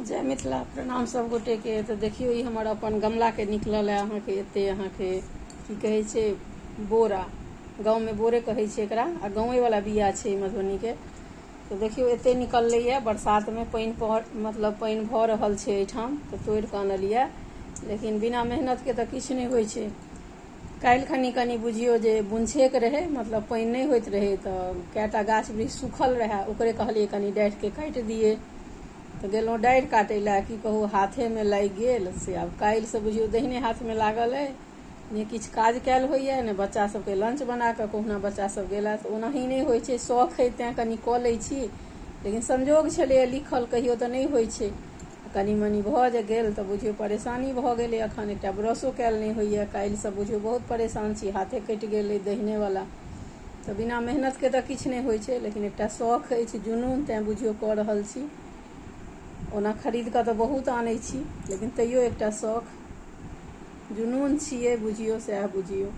जय मिथिला, प्रणाम सब गोटेके। तऽ देखियौ, ई हमर अपन गमलाके निकलल है अहाँके एते अहाँके की कहै छै, बोरा। गाँवमे बोरे कहै छै एकरा आ गाँवेवला बिया छै मधुबनीके। तऽ देखियौ, एते निकललैए। बरसातमे पानि पड़, मतलब पानि भऽ रहल छै एहिठाम, तऽ तोड़ि कऽ आनलियै। लेकिन बिना मेहनतके तऽ किछु नहि होइ छै। काल्हि खनी कनि बुझियौ जे बुनछेक रहै, मतलब पानि नहि होइत रहै, तऽ कएटा गाछ वृक्ष सूखल रहए, ओकरे कहलियै कनि डाढ़िके काटि दियै। तऽ गेलहुँ डाढ़ि काटै लए, की कहू, हाथेमे लागि गेल। से आब काल्हिसँ बुझियौ दहिने हाथमे लागल अइ। नहि किछु काज कयल होइए, नहि बच्चा सभके लंच बना कऽ कहुना बच्चा सभ गेला, तऽ ओनाही नहि होइ छै। शौख अइ तैँ कनि कऽ लै छी, लेकिन संजोग छलैए लिखल, कहियो तऽ नहि होइ छै। कनि मनि भऽ जे गेल तऽ बुझियौ परेशानी भऽ गेलै। एखन एकटा ब्रशो कयल नहि होइए। काल्हिसँ बुझियौ बहुत परेशान छी, हाथे कटि गेल अइ दहिनेवला। तऽ बिना मेहनतके तऽ किछु नहि होइ छै, लेकिन एकटा शौख अछि, जुनून, तैँ बुझियौ कऽ रहल छी। ओना खरीद कऽ तऽ बहुत आनै छी, लेकिन तैयो एकटा शौख जुनून छियै, बुझियौ सएह बुझियौ।